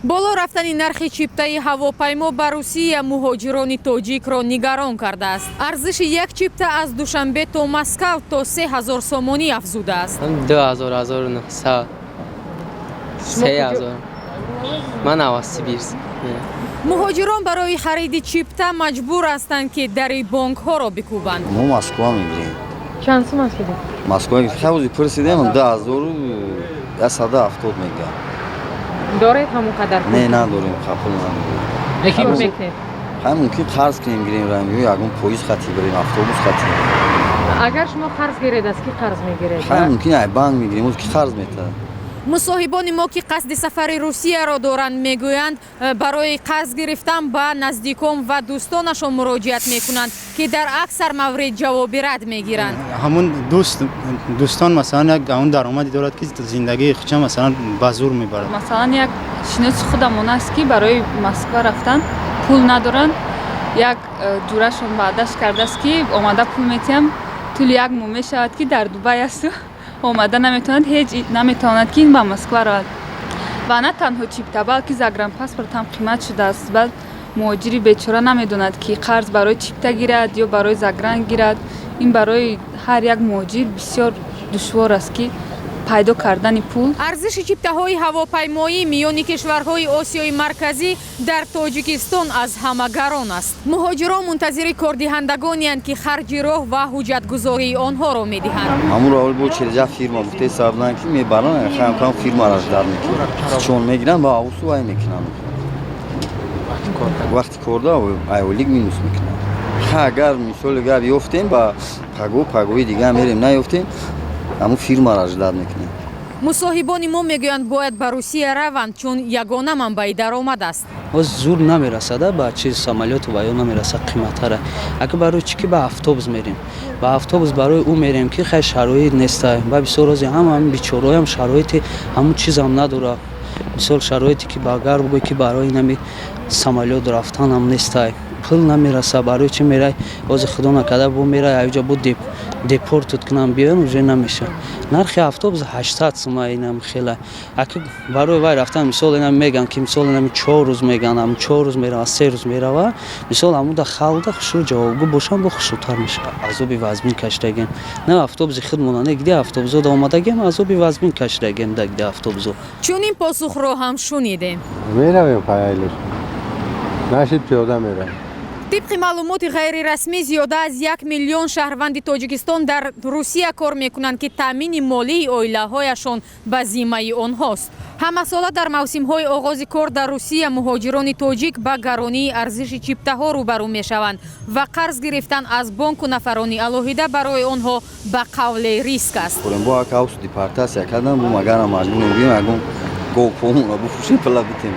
Боло рафтани нархи чиптаи ҳавопаймо ба Русия муҳоҷирони тоҷикро нигарон кардааст. Арзиши як чипта аз Душанбе то Москав то 3000 сомонӣ афзудааст. 2000, 1900, 3000. Ман Новосибирск. Муҳоҷирон барои хариди чипта маҷбур ҳастанд, ки дари бонкҳоро бикӯбанд. Мо Москва мегирем. Чанд сум аст шуда? Москва хавзи пурсидем, 2170 мегӯям. Доред ҳамон қадар? Не, надорем, пул надорем. Чӣ мекунед? Ҳай, мумкин қарз кунем, гирем, равем ё ягон поезд хати бирем, автобус хати. Агар шумо қарз гиред, аз кӣ қарз мегиред? Ҳай, мумкин ай банк мегирем, ки қарз метаҳад. Мусоҳибони мо, ки қасди сафари Русияро доранд, мегӯянд, барои қарз гирифтан ба наздикон ва дӯстонашон муроҷиат мекунанд, ки дар аксар маврид ҷавоби рад мегиранд. Ҳамун дӯст, дӯстон, масалан, як ҳамун даромаде дорад, ки зиндагии худша, масалан, ба зур мебарад. Масалан, як шиноси худамон аст, ки барои Москва рафтан пул надоранд. Як ҷурашон ваъдаш кардааст, ки омада пул метиҳам. Тӯли як моҳ мешавад, ки дар Дубай асту омада наметавонад, ҳеҷ наметавонад, ки ин ба Москва равад. Ва на танҳо чипта, балки загранпаспорт ҳам қимат шудааст. Баъд муҳоҷири бечора намедонад, ки қарз барои чипта гирад ё барои загран гирад. Ин барои ҳар як муҳоҷир бисёр душвор аст, ки пайдо кардани пул. Арзиши чиптаҳои ҳавопаймоӣ миёни кишварҳои Осиёи Марказӣ дар Тоҷикистон аз ҳама гарон аст. Муҳоҷирон мунтазири кордиҳандагонеанд, ки харҷи роҳ ва ҳуҷҷатгузории онҳоро медиҳанд. Ҳамун равол бо челҷа фирма гуфтаи сабнан, ки мебаранд, хамкам фирмара ждать мекунанд, чон мегиранд ва авусу вай мекунанд. Вақти корда айлик минус мекунанд. Агар, мисоли гап, ёфтем, ба паго пагои дига мерем, наёфтем, ҳамун фирмара ждать мекунем. Мусоҳибони мо мегӯянд, бояд ба Русия раванд, чун ягона манбаи даромад аст. Боз зур намерасада ба чиз, самолёту ва ё намераса, қиматтара. Ака, барои чӣ ки ба автобус мерем? Ба автобус барои ӯ мерем, ки хай, шароит неста. Ба бисёр рози ҳама ҳамин бичораҳоям шароити ҳамун чизам надора. Мисол, шароите ки ба агар бигӯй, ки барои нами самолёт рафтанам нестай, пул намераса. Барои чӣ мерай? Ҳозир, худо накарда, бо мерай, аёҷа бо депортут кунам, биёям, уже намеша. Нархи автобус 800 сума, инам хела. Аки барои вай рафтан, мисол, инам меган, ки мисол, инами 4 рӯз меган, ам 4 рӯз мерава, 3 рӯз мерава. Мисол, ҳамуда халда хушрӯ ҷавобгӯ бошам, бо хушрӯтар мешава. Азоби вазмин кашидагем, на автобуси худмона, не гиди автобусо да омадагем, азоби вазмин кашидагем да гиди автобусо. Чунин посухро ҳам шунидем. Меравем, хайлиш нашид, пиёда меравем. Тибқи маълумоти ғайрирасмӣ, зиёда аз 1 миллион шаҳрванди Тоҷикистон дар Русия кор мекунанд, ки таъмини молии оилаҳояшон ба зиммаи онҳост. Ҳамасола дар мавсимҳои оғози кор дар Русия муҳоҷирони тоҷик ба гаронии арзиши чиптаҳо рӯбарӯ мешаванд ва қарз гирифтан аз бонку нафарони алоҳида барои онҳо ба қавле риск аст. Бо акаус депортация кардан, бо магарам маҷбурем биём, ягон говпомона буфурӯшем, пула битем.